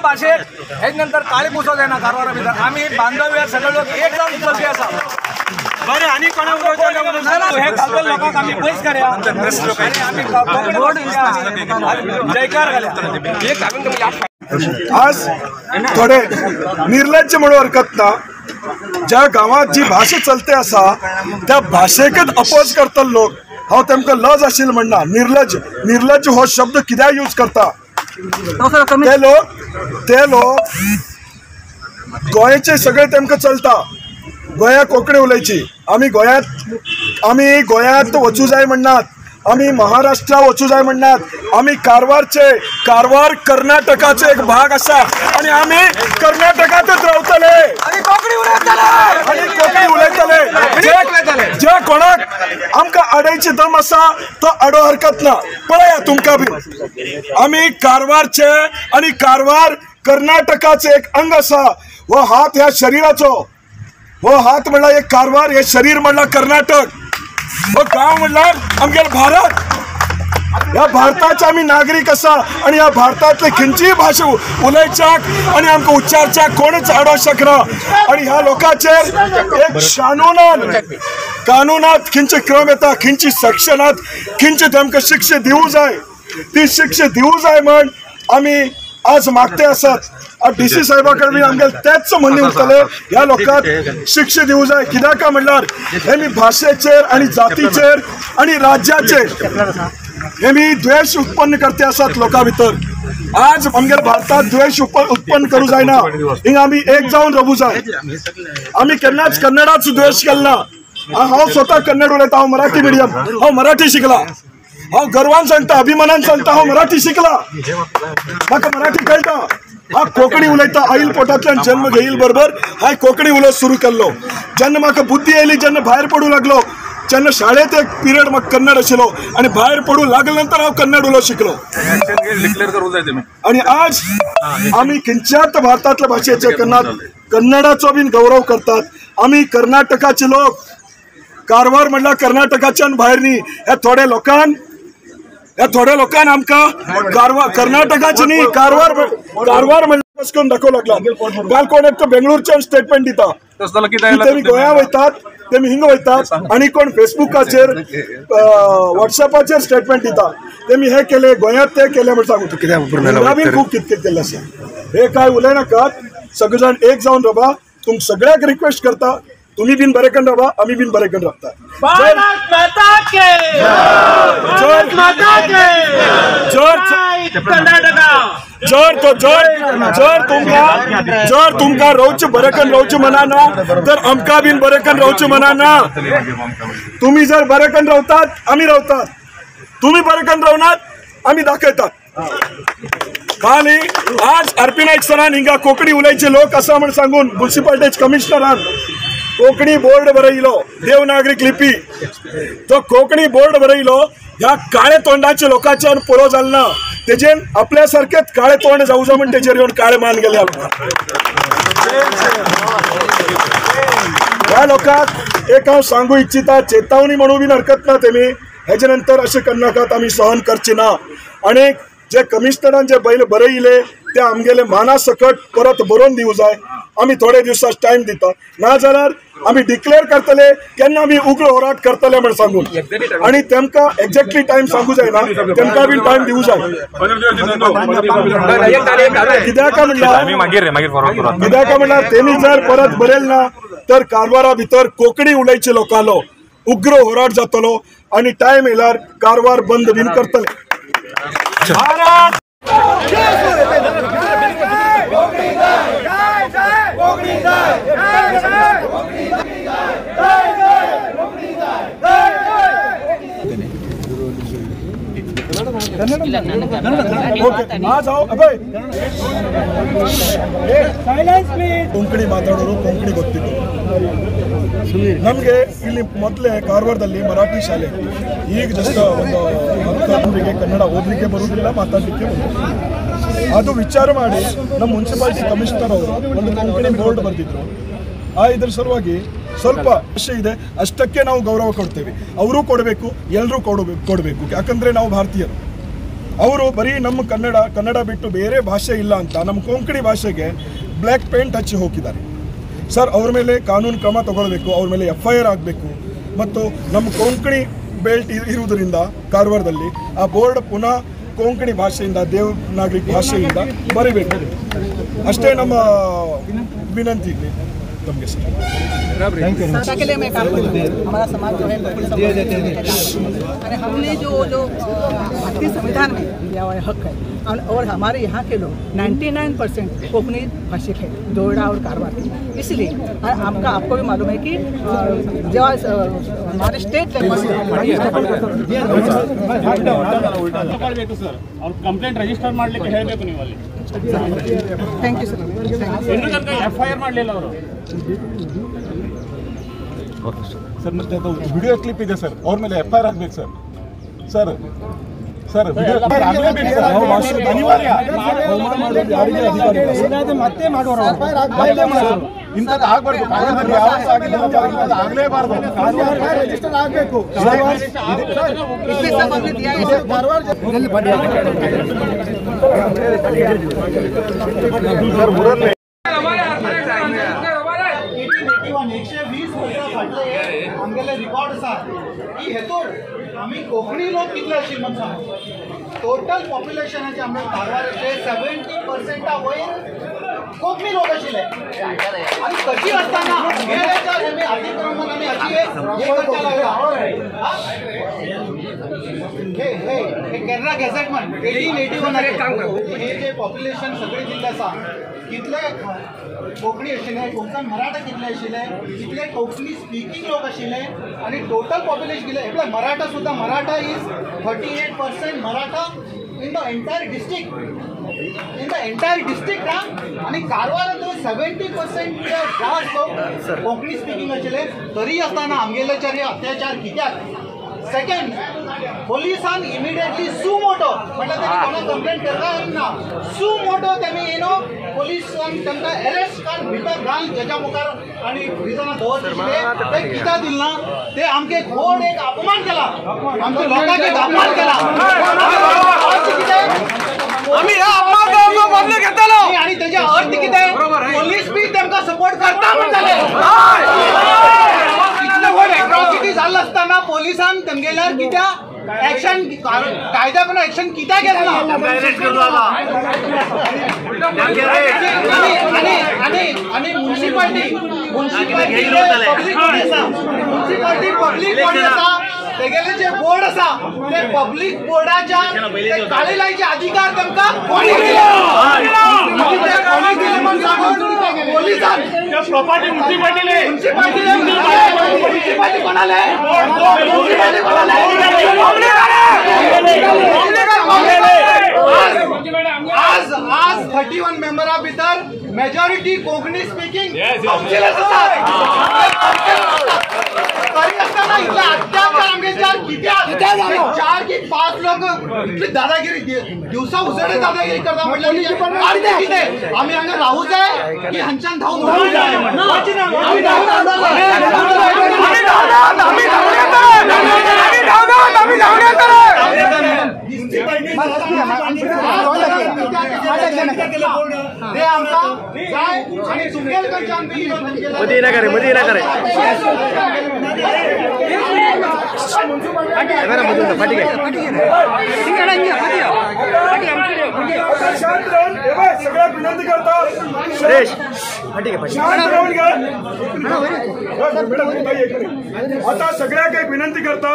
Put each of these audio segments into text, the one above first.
भाशेक हेच नंतर काळी पुसो जायना कारवारा भितर. आमी बांधव्य सगळे लोक एक जावन चलपी आसा. बरें, आनी कोणा हे घालतले लोकांक आमी पयस करया आनी आमी जयकार घालया. आज थोडे निर्लज्ज म्हणून हरकत ना, ज्या गांवांत जी भाशा चलते आसा त्या भाशेकच अपोज करता लोक. हांव तेमकां लज आशिल्ली म्हणना. निर्लज्ज, निर्लज्ज हो शब्द कित्याक यूज करता ते लोक? ते लोक गोंयचे सगळे तेमकां चलता. गोंया कोंकणी उलयची, आमी गोंयांत, आमी गोंयांत वचूं जाय म्हणनात, आमी महाराष्ट्रा वचूं जाय म्हणनात. आमी कारवारचे, कारवार कर्नाटकाचो एक भाग आसा आनी आमी कर्नाटकांतच रावतले आनी कोंकणी उलयतले, आनी कोंकणी उलयतले. जे कोणाक आमकां आडयची दम आसा तो आडो हरकत ना. पळया तुमकां बी आमी कारवारचे आनी कारवार कर्नाटकाचो एक अंग आसा. हो हात ह्या शरीराचो, हो हात म्हणल्यार एक कारवार, हे शरीर म्हणल्यार कर्नाटक, हो गांव म्हणल्यार आमगेलो भारत. ह्या भारताचे आमी नागरीक आसा आनी ह्या भारतांतले खंयचीय भाशा उलयच्याक आनी आमकां उच्चारच्याक कोणूच आडो शकना. आनी ह्या लोकांचेर एक कानूनान, कानूनात खंयचे क्रम येता, खंयची सेक्शनात खंयचे तेमकां शिक्षा दिवूं जाय, ती शिक्षा दिवूं जाय म्हण आमी आज मागते आसात. डी सी साहेबा कडेन आमगेले तेच म्हणणें उरतलें, ह्या लोकांक शिक्षा दिवूं जाय. कित्याक काय म्हणल्यार हे मी भाशेचेर आनी जातीचेर आनी राज्याचेर हे मी द्वेश उत्पन्न करते आसात लोकां भितर. आज आमगेले भारतात द्वेश उत्पन्न करूं जायना. हिंगा आमी एक जावन रावूं जाय. आमी केन्नाच कन्नडाच द्वेश केलो ना. हांव स्वता कन्नड उलयता, हांव मराठी मिडियम, हांव मराठी शिकला. हांव गर्वान सांगता, अभिमानान सांगता, हांव मराठी शिकला, म्हाका मराठी कळटा. हांव कोंकणी उलयता. आईल पोटांतल्यान जन्म घेईल बरोबर हांवें कोंकणी उलोवंक सुरू केल्लो. जेन्ना म्हाका बुद्धी आयली, जेन्ना भायर पडूं लागलो, जेन्ना शाळेंत एक पिरियड म्हाका कन्नड आशिल्लो आनी भायर पडूं लागले नंतर हांव कन्नड उलोवंक शिकलो. आनी आज आमी खंयच्याच भारतांतल्या भाशेचे कन्नडाचो बीन गौरव करतात. आमी कर्नाटकाचे लोक, कारवार म्हणल्यार कर्नाटकाच्यान भायर न्ही. ह्या थोड्या लोकांक, ह्या थोड्या लोकांक आमकां कारवार कर्नाटकाची न्ही, कारवार कारवार म्हणल्यार करून दाखोवंक लागला. काल कोण एक तो बेंगळूरच्यान स्टेटमेंट दिता तेमी गोंया वयतात, तेमी हिंगा वयतात, आनी कोण फेसबुकाचेर वॉट्सएपाचेर स्टेटमेंट दिता तेमी हे केले गोंयांत, ते केले म्हण सांगू. हिंगा बीन खूब कितें कितें केल्लें आसा. हे काय उलयनाकात, सगळे जाण एक जावन रावा. तुमकां सगळ्याक रिक्वेस्ट करता, तुम्ही बिन बरे करून रावा, आमी बिन बरे करून रावता. जर तो जर जर तुमकां, जर तुमकां रावचें बरें करून रावचें मना ना तर आमकां बीन बरें करून रावचें मना ना. तुमी जर बरें करून रावतात आमी रावतात, तुमी बरें करून रावनात आमी दाखयतात. खाली आज आर पी नायक सरान हिंगा कोंकणी उलयचे लोक आसा म्हण सांगून मुन्सिपालिटी कमिशनरान कोंकणी बोर्ड बरयलो, देवनागरीक लिपी. तो कोंकणी बोर्ड बरयलो ह्या काळे तोंडाच्या लोकांच्यान पुरो जालो ना. तेजेन आपल्या सारकेच काळे तोंड जावं जाय म्हण तेजेर येवन काळे मान गेले लोकांक. ह्या लोकांक एक हांव सांगू इच्छिता, चेतावणी म्हणून बीन हरकत ना. तेमी हेजे नंतर अशें करनाकात, आमी सहन करची ना. आनी जे कमिशनरान जे बैल बरयले ते आमगेले माना सकट परत बरोवन दिवं जाय. आमी थोडे दिवसाच टायम दिता, ना जाल्यार आमी डिक्लेअर करतले केन्ना आमी उग्र होराट करतले म्हण सांगून. आनी तेमकां एक्झॅक्टली टायम सांगू जायना, तेमकां बीन टायम दिवं जाय. कित्याक म्हणल्यार, कित्याक म्हणल्यार तेमी जर परत बरयल ना तर कारवारा भितर कोंकणी उलयचे लोकांलो उग्र होराट जातलो आनी टायम येयल्यार कारवार बंद बीन करतले. ಕೊಂಕಣಿ ಮಾತಾಡೋರು ಕೊಂಕಣಿ ಗೊತ್ತಿತ್ತು ನಮಗೆ. ಇಲ್ಲಿ ಮೊದಲೇ ಕಾರವಾರದಲ್ಲಿ ಮರಾಠಿ ಶಾಲೆ, ಈಗ ಜಸ್ಟ್ ಒಂದು 10 ಕನ್ನಡ ಓದಲಿಕ್ಕೆ ಬರುವುದಿಲ್ಲ, ಮಾತಾಡಲಿಕ್ಕೆ ಬರುವುದಿಲ್ಲ. ಅದು ವಿಚಾರ ಮಾಡಿ ನಮ್ಮ ಮುನ್ಸಿಪಾಲಿಟಿ ಕಮಿಷನರ್ ಅವರು ಒಂದು ಕೊಂಕಣಿ ಬೋರ್ಡ್ ಬರೆದಿದ್ರು. ಆ ಇದ್ರ ಸಲುವಾಗಿ ಸ್ವಲ್ಪ ವಿಷಯ ಇದೆ, ಅಷ್ಟಕ್ಕೆ ನಾವು ಗೌರವ ಕೊಡ್ತೇವೆ. ಅವರೂ ಕೊಡಬೇಕು, ಎಲ್ಲರೂ ಕೊಡಬೇಕು, ಯಾಕಂದರೆ ನಾವು ಭಾರತೀಯರು. ಅವರು ಬರೀ ನಮ್ಮ ಕನ್ನಡ ಕನ್ನಡ ಬಿಟ್ಟು ಬೇರೆ ಭಾಷೆ ಇಲ್ಲ ಅಂತ ನಮ್ಮ ಕೊಂಕಣಿ ಭಾಷೆಗೆ ಬ್ಲ್ಯಾಕ್ ಪೇಂಟ್ ಹಚ್ಚಿ ಹೋಗಿದ್ದಾರೆ ಸರ್. ಅವ್ರ ಮೇಲೆ ಕಾನೂನು ಕ್ರಮ ತಗೊಳ್ಬೇಕು, ಅವ್ರ ಮೇಲೆ FIR ಆಗಬೇಕು. ಮತ್ತು ನಮ್ಮ ಕೊಂಕಣಿ ಬೆಲ್ಟ್ ಇರುವುದರಿಂದ ಕಾರವಾರದಲ್ಲಿ ಆ ಬೋರ್ಡ್ ಪುನಃ ಕೊಂಕಣಿ ಭಾಷೆಯಿಂದ, ದೇವನಾಗರಿ ಭಾಷೆಯಿಂದ ಬರೀಬೇಕು. ಅಷ್ಟೇ ನಮ್ಮ ವಿನಂತಿ ತಮಗೆ ಸರ್. हमारा समाज जो है हमने जो जो भारतीय संविधान में दिया हुआ हक है और हमारे यहाँ के लोग 99% कोंकणी भाषिक है, दोरडा और कारवार के। इसलिए आपका आपको भी मालूम है कि जो हमारे स्टेट लेवल सर और कंप्लेंट रजिस्टर ಮಾಡಲಿಕ್ಕೆ ಹೇಳಬೇಕು ನೀವು ಅಲ್ಲಿ. Thank you sir. ಇನ್ನು ತನಕ FIR ಮಾಡಲಿಲ್ಲ ಅವರು ಸರ್. ಮತ್ತೆ ಅದು ವಿಡಿಯೋ ಕ್ಲಿಪ್ ಇದೆ ಸರ್, ಅವ್ರ ಮೇಲೆ FIR ಆಗಬೇಕು ಸರ್. ಸರ್ ಸರ್ ವಿಡಿಯೋ ಆಗಲೇಬೇಕು ಸರ್, ಅನಿವಾರ್ಯ. ಮತ್ತೆ ಮಾಡೋರು ಇಂಥದ್ದು ಆಗಬಾರ್ದು, ಆಗಲೇಬಾರ್ದು, ರಿಜಿಸ್ಟರ್ ಆಗಬೇಕು. 120 वर्सां फाटले आमगेले रिकॉर्ड आसा की हेतूर आमी कोंकणी लोक कितले आशिल्ले म्हण सांग. टोटल पॉप्युलेशनाचे आमच्या कारवाराचे 70% वयर कोंकणी लोक आशिल्ले. आनी तशी आसतना आमगेलेच्यार आमी अतिक्रमण आमी अशी हे करपाक लागला. हे हे केरळा गॅझेट म्हण 1881 हे जे पॉप्युलेशन सगळे जिल्ले आसा कितले कोंकणी आशिल्ले, कोंकण मराठा कितले आशिल्ले, कितले कोंकणी स्पिकींग लोक आशिल्ले आनी टोटल पॉप्युलेशन कितले. म्हळ्यार मराठा सुद्दां, Maratha is 38% Maratha in the entire district, in the entire district. आनी कारवारांत 70% जास्त लोक कोंकणी स्पिकींग आशिल्ले. तरी आसतना आमगेल्याचेर हे अत्याचार कित्याक? सेकंड, पोलिसान इमिडिएटली सु मोटो म्हटल्यार तेमी कोणाक कंप्लेंट करता ना, सु मोटो तेमी येनो पोलिसान तांकां अरेस्ट काड भितर घाल जजा मुखार आनी प्रिजनां दवरतले ते कित्याक दिल ना? ते आमचे व्हड एक अपमान केला, आमच्या लोकांक एक अपमान केला. आमी ह्या अपमानाचो बदलो घेतलो. आनी तेजे अर्थ कितें, पोलीस बी तांकां सपोर्ट करता म्हणटाले. इतले व्हड एट्रॉसिटी जाल्लो आसतना पोलिसान तेमगेल्यार कित्याक एक्शन, कायद्या प्रमाण एक्शन कित्याक घेतला? आनी आनी मुन्सिपाल्टी मुन्सिपाल्टी पब्लीक बॉडी आसा, मुन्सिपाल्टी पब्लीक बॉडी आसा, तेगेले जे बोर्ड आसा ते पब्लीक बोर्डाच्या काळे लायचे अधिकार तांकां कोणी दिले? कोणी दिले म्हण सांगून पोलिसान प्रॉपर्टी मुन्सिपाल्टी मुन्सिपाल्टी मुन्सिपाल्टी कोणाले? मुन्सिपाल्टी कोणाले? आज आज 31 मेंबरा भितर मेजॉरिटी कोंकणी स्पिकींग कावन्सिलर्स आसात. तरी आसतना इतले अत्याचार आमगेल्यार कित्याक? 4 की 5 लोक इतली दादागिरी, दिवसा उजडे दादागिरी करता म्हटल्यार अर्थ कितें? आमी हांगा रावू जाय की हांच्यान धांवून वचूंक जाय? ते आमकां जाय आनी तुमगेले कडच्यान बी मदीं नाका रे, मदीं नाका रे. शांत राहून सगळ्यात विनंती करता, शांत राहून घ्या. आता सगळ्याक एक विनंती करता,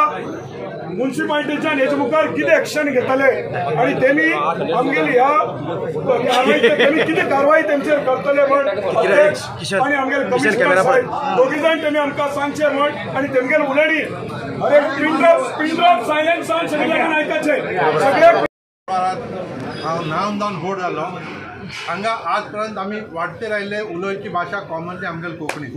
मुन्सिपालिटीच्यान हेच्या मुखार कितें एक्शन घेतले आणि तेमी आमगेली ह्या कारवाई कितें कारवाई तेमचेर करतले म्हण अध्यक्ष आणि आमगेले कमिशनर साहेब दोगी जाण तेमी आमकां सांगचे म्हण आणि तेमगेले उलयणी. अरे पिन ड्रॉप सायलेन्स सगळ्यांना आयकाचे सगळे. हांव ल्हान जावन व्हड जालो हांगा आजपर्यंत आमी वाडते राहिले उलोवची भाशा कॉमनली आमगेली कोंकणी.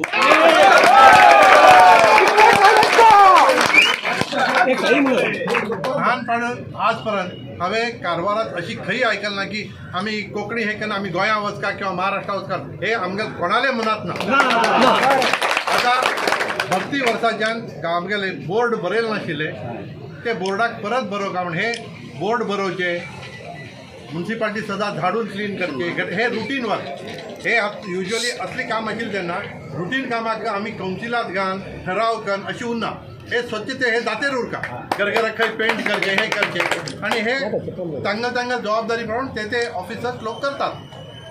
ल्हानपणान आजपर्यंत हांवें कारवारांत अशी खंय आयकलें ना की आमी कोंकणी हे केन्ना आमी गोंया वचका किंवा महाराष्ट्रा वचका हे आमगेले कोणाले मनांत ना. आतां भक्ती वर्साच्यान आमगेले बोर्ड बरयलें नाशिल्लें ते बोर्डाक परत बरोवंक म्हण हे बोर्ड बरोवचे म्युन्सिपाल्टी सदां झाडून क्लीन करचे हे रुटीन वर्क हे युजली असली काम आशिल्लें तेन्ना रुटीन कामाक आमी कावन्सिलांत घालून ठराव करून अशें उरना. हे स्वच्छते हे जातेर उरका घरघराक खंय पेंट करचे हे करचे आनी हे तांकां तांकां जबाबदारी प्रमाण ते ते ऑफिसर्स लोक करतात.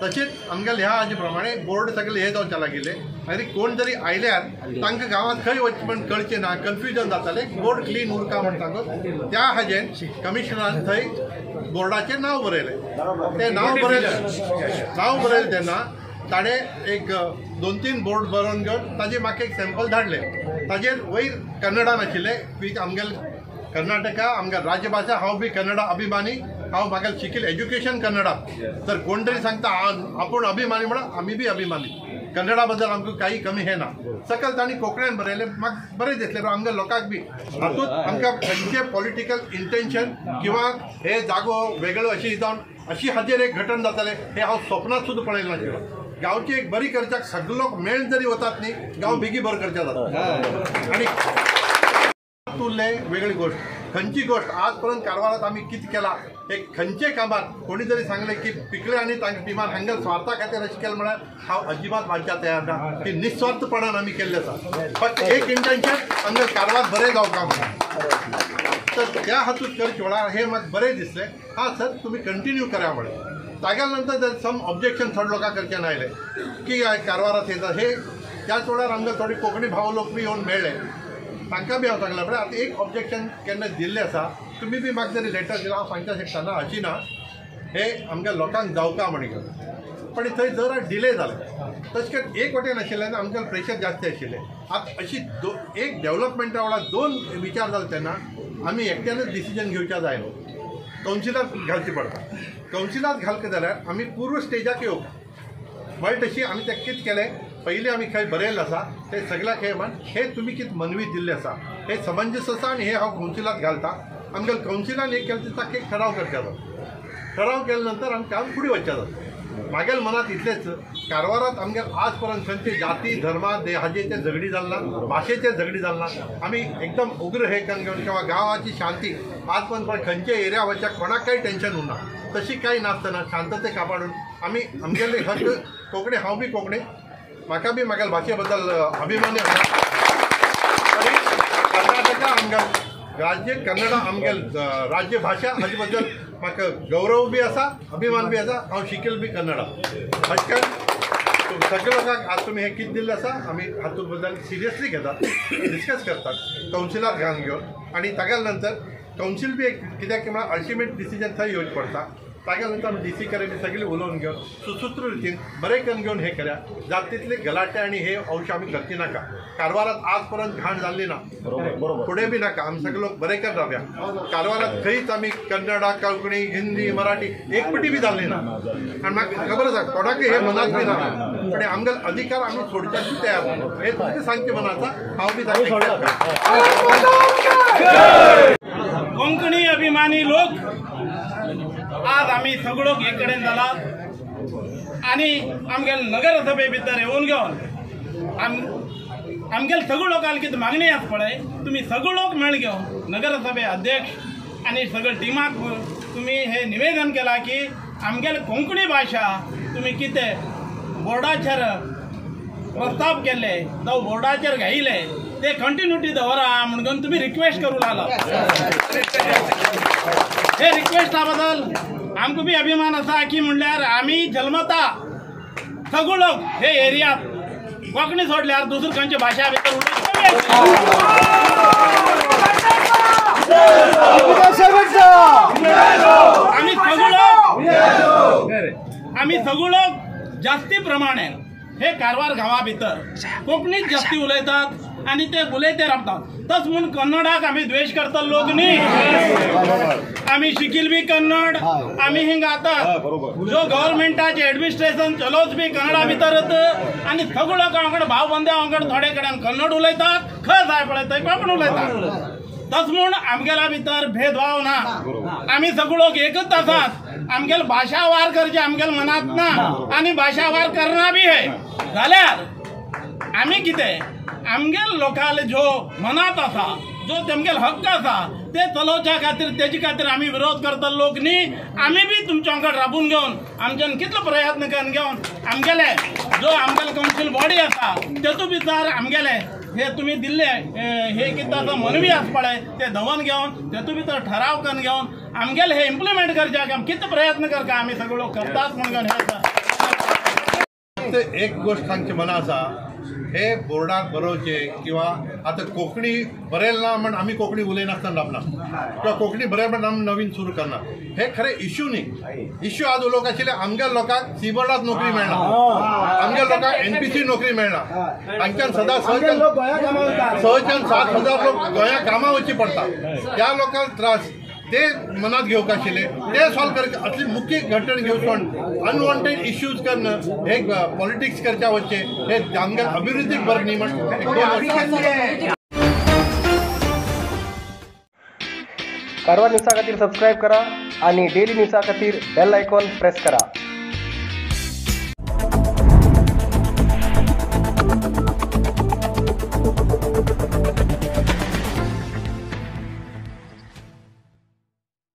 तशेंच आमगेले ह्या हाजे प्रमाणे बोर्ड सगळे हे जावच्या लागिल्ले आनी कोण जरी आयल्यार तांकां गांवांत खंय वचचें म्हण कळचें ना, कन्फ्युजन जातालें. बोर्ड क्लीन उरका म्हण सांगून त्या हाजेन कमिशनरान थंय बोर्डाचें नांव बरयलें. तें नांव बरयलें तेन्ना ताणें एक 2-3 बोर्ड बरोवन घेवन ताजें म्हाका एक सॅम्पल धाडलें. ताजेर वयर कन्नडान आशिल्लें की आमगेले कर्नाटका आमगे राज्यभाशा, हांव बी कन्नडा अभिमानी, हांव म्हाका शिकील एज्युकेशन कन्नडा. तर कोण तरी सांगता आपूण अभिमानी म्हणून आमी बी अभिमानी, कन्नडा बद्दल आमकां काही कमी हे ना. सकल तांणी कोंकण्यान बरयलें, म्हाका बरें दिसलें. आमगे लोकांक बी हातूंत आमकां खंयचें पॉलिटिकल इंटेन्शन किंवा हे जागो वेगळो अशी जावन अशी हाजेर एक घटन जातालें हें हांव स्वप्नांत सुद्दां पळयलें नाशिल्लें. गांवची एक बरी करच्याक सगळे लोक मेळ जरी वतात न्ही, गांव बेगी बरो करच्या जाता. आनी उरलें वेगळी गोश्ट. खंयची गोश्ट आज पर्यंत कारवारात आमी कितें केला एक खंयचे कामात कोणी जरी सांगलें की पिकले आनी तांच्या टिमान हांगा स्वार्था खातीर अशें केलें म्हळ्यार हांव अजिबात मानच्या तयार ना. की निस्वार्थपणान आमी केल्लें आसा. फक्त एक इंटेन्शन आमगे कारवार बरें जावंक म्हणून. तर त्या हातूंत करचे वेळार हें म्हाका बरें दिसलें. हां सर तुमी कंटिन्यू करा म्हळें. ताज्या नंतर जर सम ऑब्जेक्शन थोडे लोकां कडच्यान आयलें की कारवारात येता हे, त्याच वेळार आमकां थोडे कोंकणी भाव लोक बी येवन मेळ्ळे, तांकां बी हांव सांगलां पळय आतां एक ऑब्जेक्शन केन्ना दिल्लें आसा, तुमी बी म्हाका जरी लेटर दिला हांव सांगपाक शकता ना अशी ना, हे आमच्या लोकांक जावका म्हण. पण थंय जरा डिले जालें. तशें करून एक वटेन आशिल्ल्यान आमकां प्रेशर जास्त आशिल्लें. आतां अशी एक डेवलपमेंटा वेळार 2 विचार जाले तेन्ना आमी एकट्यानूच डिसिजन घेवच्या जायना, कावन्सिलांत घालची पडटा. कावन्सिलांत घालता जाल्यार आमी पूर्व स्टेजाक येवंक म्हळ्यार तशी आमी तें कितें केलें, पयलीं आमी खंय बरयल्लें आसा तें सगळ्याक हें म्हण हें तुमी कितें मनवी दिल्लें आसा हें समंजस आसा आनी हें हांव कावन्सिलांत घालता. आमगे कावन्सिलान एक केलें ताका एक ठराव करचें जाता. ठराव केले नंतर आमकां काम फुडें वचचें जाता. म्हागेल्या मनांत इतलेंच कारवारांत आमगे आज पर्यंत खंयचे जाती धर्मा हाजेचे झगडी जाल ना, भाशेचे झगडी जाल ना. आमी एकदम उग्र हे करून घेवन किंवा गांवाची शांती आज पर्यंत खंयचे एरिया वयच्या कोणाक कांय टेन्शन उरना, तशी कांय नासतना शांतते कापाडून आमी आमगेले हक्क कोंकणी, हांव बी कोंकणी, म्हाका बी म्हागेल्या भाशे बद्दल अभिमानी आसा. तरी कर्नाटका आमगे राज्य कन्नडा आमगे राज्य भाशा हाजे बद्दल म्हाका गौरव बी आसा, अभिमान बी आसा. हांव शिकेल बी कन्नडा. अशें करून सगळे लोकांक आज तुमी हें कितें दिल्लें आसा आमी हातूंत बद्दल सिरियसली घेतात, डिस्कस करतात कावन्सिलाक घालून घेवन. आनी ताज्या नंतर कावन्सील बी एक कित्याक म्हळ्यार अल्टिमेट डिसिजन थंय येवचें पडटा. ताज्या नंतर आमी डी सी कडेन बी सगळें उलोवन घेवन सुसूत्र रितीन बरें करून घेवन हें करया. जात तितले गलाटे आनी हे अंश आमी करची नाका. कारवारात आज पर्यंत घाण जाल्ली ना, फुडें बी नाका. आमी सगळे लोक बरें करून रावया. कारवारात खंयच आमी कन्नडा, कोंकणी, हिंदी, मराठी एकपटी बी जाल्ली ना. आनी म्हाका खबर आसा कोणाकय हे मनात बी ना, पण आमगे अधिकार आमी सोडच्याक तयार ना. हें तुमचें सांगचें मनात आसा. हांव बी कोंकणी अभिमानी लोक आज आमी सगळो एक कडेन जाला आनी आमगेले नगरसभे भितर येवन घेवन आमगेले सगळे लोकांक कितें मागणी आसा पळय, तुमी सगळे लोक मेळ घेवन नगरसभे अध्यक्ष आनी सगळे टिमाक तुमी हे निवेदन केलां की आमगेले कोंकणी भाशा तुमी कितें बोर्डाचेर प्रस्ताव केल्ले जावं बोर्डाचेर घायले ते कंटिन्युटी दवरा म्हणून तुमी रिक्वेस्ट करूं लागला. हे रिक्वेस्टा बद्दल आमकां बी अभिमान आसा की म्हणल्यार आमी जल्मता सगळे लोक हे एरियात कोंकणी सोडल्यार दुसरी खंयची भाशा भितर आमी सगळे लोक जास्ती प्रमाणे हे कारवार गांवा भितर कोंकणीच जास्ती उलयतात आनी ते उलयते रावतात. तस म्हूण कन्नडाक आमी द्वेश करता लोक न्ही. आमी शिकील बी कन्नड, आमी हिंगा आतां जो गव्हर्मेंटाचे एडमिनिस्ट्रेशन चलोच बी कन्नडा भितरच आनी सगळो लोकां कडेन भाव बंद्या कडेन थोडे कडेन कन्नड उलयतात, खंय जाय पळय थंय कोंकणी उलयतात. तस म्हूण आमगेल्या भितर भेदभाव ना. आमी सगळे लोक एकच आसात. आमगेले भाशा वार करचे आमगेले मनांत ना आनी भाशा वार करना बी हे जाल्यार आमी कितें आमगेले लोकांले जो मनांत आसा जो तेमगेल हक्क आसा ते चलोवच्या खातीर तेजे खातीर आमी विरोध करता लोक न्ही. आमी बी तुमच्या वांगडा राबून घेवन आमच्यान कितलो प्रयत्न करून घेवन आमगेले जो आमगेले कावन्सील बॉडी आसा तेतू भितर आमगेले हे तुमी दिल्ले हे कितें आसा मनवी आसा पळय ते धवन घेवन तेतू भितर ठराव करून घेवन आमगेले हे इम्प्लिमेंट करच्याक आमी कितें प्रयत्न करता आमी सगळो करतात म्हणून घेवन हे आसा. एक गोष्ट सांगची मना आसा, हे बोर्डाक बरोवचे किंवा आतां कोंकणी बरयल ना म्हण आमी कोंकणी उलयनासतना रावना किंवा कोंकणी बरयल म्हण आमी नवीन सुरू करना, हे खरें इश्यू न्ही. इश्यू आज उलोवंक आशिल्ले आमगे लोकांक सी बोर्डात नोकरी मेळना, आमगे लोकांक एनपीसी नोकरी मेळना, हांच्यान सदां 6 च्यान 7 हजार लोक गोंया कामां वचची पडटा, त्या लोकांक त्रास ते मनात घेवंक आशिल्ले ते सॉल्व कर असली मुख्य घटण घेवन अनवॉन्टेड इश्यूज करून हे पॉलिटिक्स करच्या वचचे हे आमगे अभिवृद्धीक बरें न्ही म्हण. कारवार न्यूजा खातीर सबस्क्रायब करा आणि डेली न्यूजा खातीर बेल आयकॉन प्रेस करा.